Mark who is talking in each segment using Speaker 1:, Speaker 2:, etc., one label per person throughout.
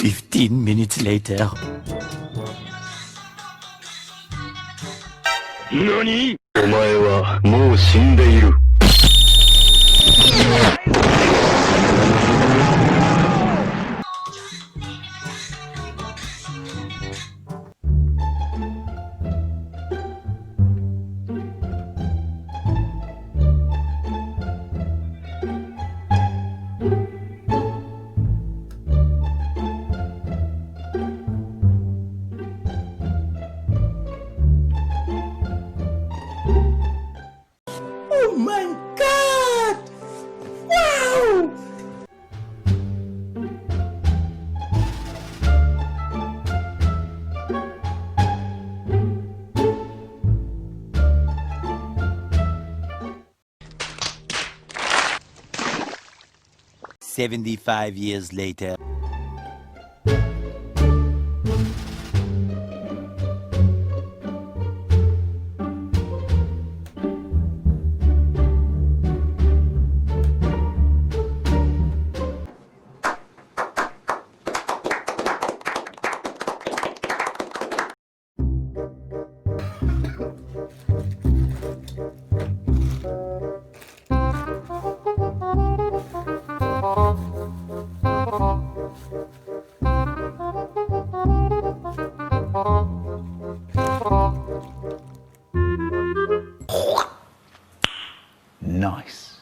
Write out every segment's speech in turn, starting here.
Speaker 1: 15 minutes later.
Speaker 2: Nani? Omae wa mou shindeiru.
Speaker 1: Oh my god! Wow! 75 years later. Nice.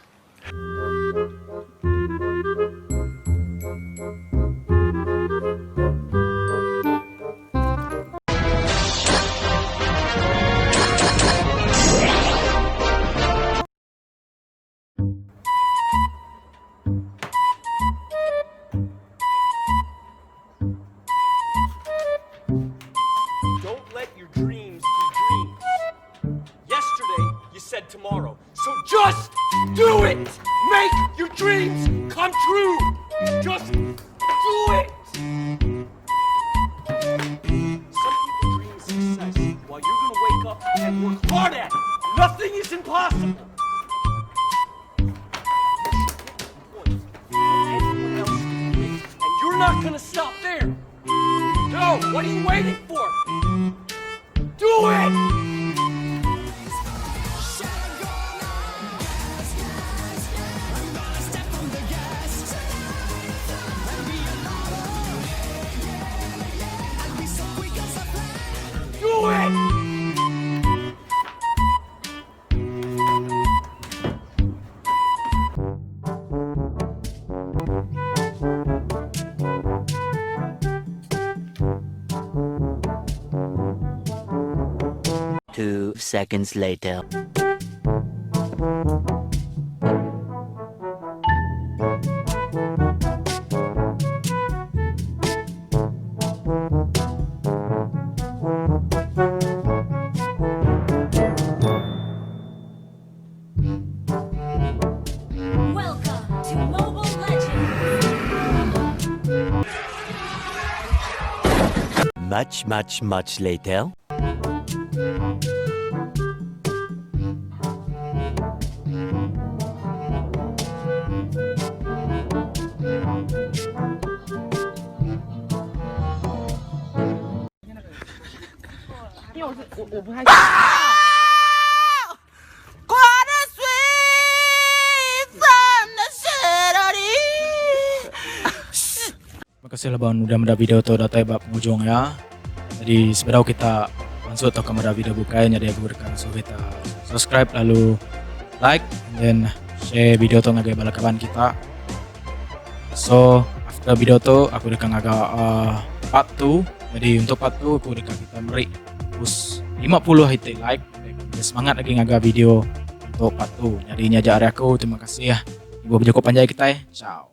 Speaker 3: Don't let your dreams be dreams. Yesterday, you said tomorrow. So just do it! Make your dreams come true! Just do it! Some people dream success while you're gonna wake up and work hard at it. Nothing is impossible. And you're not gonna stop there. No, what are you waiting for? Do it! Do it!
Speaker 1: Two seconds later.
Speaker 4: Welcome to Mobile Legends!
Speaker 1: Much, much, much later.
Speaker 5: Terima kasih laban udah meda video tu datai ba pengujung iya. Jadi sebedau kita pansut tauka meda video bukai nyadi aku deka ngasuh kita subscribe lalu like and then share video tu ngagai bala kaban kita. So after video tu aku deka ngaga uh, part 2. Jadi untuk part 2 aku deka kita meri bus 50 iti like semangat lagi ngaga video untuk part 2. Jadi nya aja ari aku. Terima kasih ya. Ibu bejaku panjai kitai. Ciao.